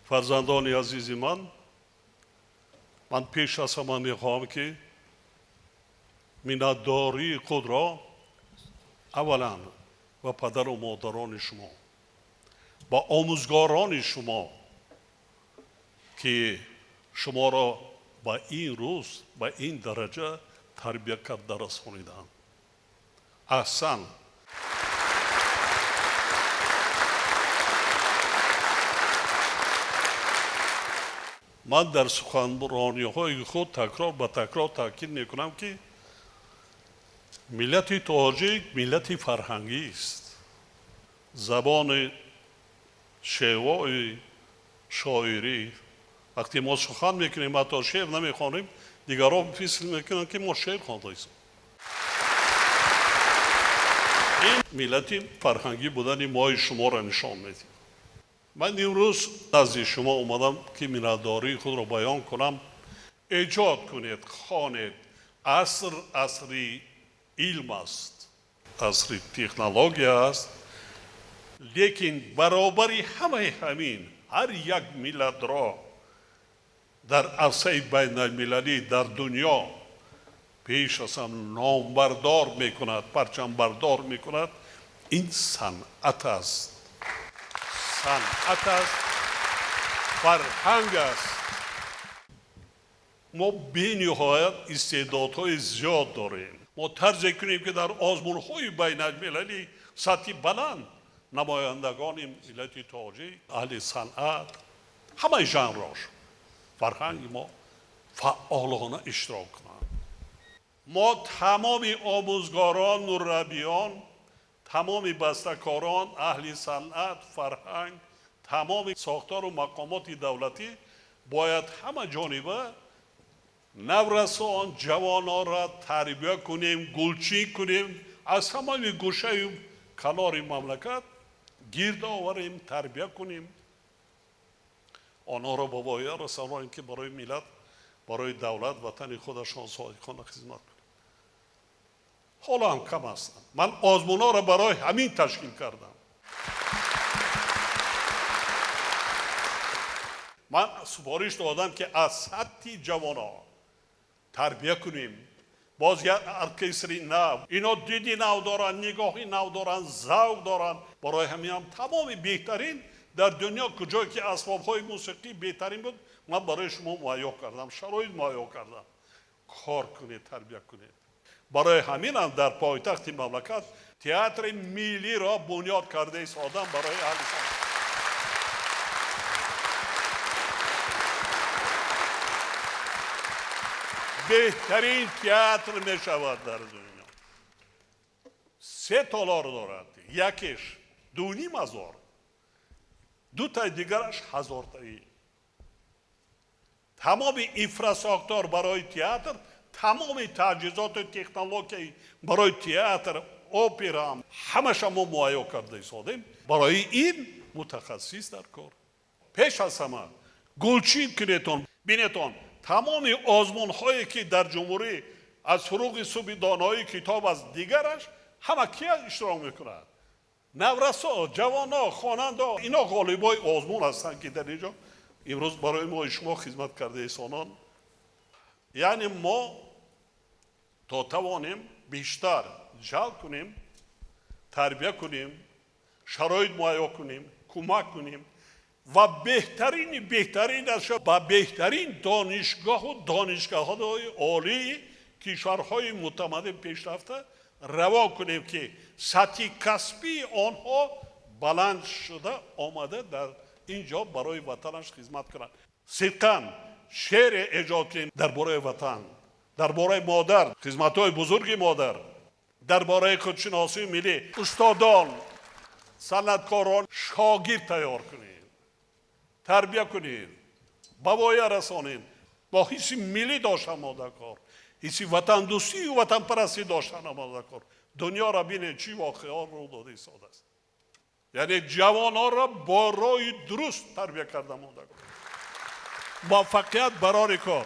Фарзандони азизи ман, ман пеш аз ҳама мехоҳам, ки миннатдории худро аввалан ба падару модарони шумо, ба омӯзгорони шумо, ки шуморо ба ин рӯз, ба ин дараҷа тарбия карда расониданд. Аҳсан! Ман дар суханрониҳои худ такрор ба такрор таъкид мекунам, ки миллати тоҷик миллати фарҳангист. Забони шевои шоирӣ, вақте мо сухан мекунем, ҳатто шеър намехонем, дигарон фикр мекунанд, ки мо шеър хондаистем. Ин миллати фарҳангӣ будани мои шуморо нишон медиҳад. Ман имрӯз назди шумо омадам, ки миннатдории худро баён кунам. Эҷод кунед, хонед. Аср асри илм аст, асри технология аст, лекин баробари ҳамаи ҳамин ҳар як миллатро дар арсаи байналмилалӣ, дар дунё пеш аз ҳам номбардор мекунад, парчамбардор мекунад, ин санъат аст. Санъат аст, фарҳанг аст. Мо бениҳоят истеъдодҳои зиёд дорем. Мо тарзе кунем, ки дар озмунҳои байналмилалӣ сатҳи баланд намояндагони миллати тоҷик, аҳли санъат, ҳамаи жанрош фарҳанги мо фаъолона иштирок кунанд. Мо тамоми омӯзгорон, мураббиён, тамоми бастакорон, аҳли санъат, фарҳанг, тамоми сохтору мақомоти давлатӣ бояд ҳама ҷониба наврасон, ҷавононро тарбия кунем, гулчин кунем, аз ҳамаи гӯшаю канори мамлакат гирд оварем, тарбия кунем, онҳоро ба воя расонем, ки барои миллат, барои давлат, ватани худашон содиқона хизмат кунанд. Ҳоло ҳам кам ҳастанд. Ман озмунҳоро барои ҳамин ташкил кардам. Ман супориш додам, ки аз сатҳи ҷавонон тарбия кунем. Боз як оркестри нав, ино диди нав доранд, нигоҳи нав доранд, завқ доранд. Барои ҳамин ҳам тамоми беҳтарин дар дунё, куҷое ки асбобҳои мусиқӣ беҳтарин буд, ман барои шумо муҳайё кардам, шароит муҳайё кардам. Кор кунед, тарбия кунед. Барои ҳамин ҳам дар пойтахти мамлакат театри миллиро бунёд карда истодам барои аҳли санъат. Беҳтарин театр мешавад дар дунё. Се толор дорад, якеш 2500, дутаи дигараш ҳазортаӣ. Тамоми инфрасохтор барои театр, тамоми таҷҳизоту технологияи барои театр, опера ҳамаша мо муҳайё карда истодем. Барои ин мутахассис дар кор. Пеш аз ҳама гулчин кунетон, бинетон тамоми озмунҳое, ки дар ҷумҳурӣ аз фуруғи субҳи донои китоб аз дигараш, ҳама кия иштирок мекунад? Наврасо, ҷавоно, хонандо. Ино ғолибои озмун ҳастанд, ки дар ин ҷо имрӯз барои мо шумо хизмат карда истонанд. Яъне мо то тавонем бештар ҷалб кунем, тарбия кунем, шароит муҳайё кунем, кӯмак кунем ва беҳтарини беҳтаринашро ба беҳтарин донишгоҳу донишгоҳҳои олии кишварҳои мутамаддин пешрафта равон кунем, ки сатҳи касбии онҳо баланд шуда омада дар ин ҷо барои ватанаш хизмат кунанд. Сидқан шеъре эҷод кунем дар бораи ватан, дар бораи модар, хизматҳои бузурги модар, дар бораи худшиносии миллӣ. Устодон, санъаткорон шогирд тайёр кунем, тарбия кунем, ба воя расонем. Бо ҳисси миллӣ доштан модакор, ҳисси ватандӯстию ватанпарастӣ доштан модакор. Дунёро бинед, чӣ воқеаҳо рӯ дода истодааст. Яъне ҷавононро бо роҳи дуруст тарбия карда модакор. Муваффақият барори кор.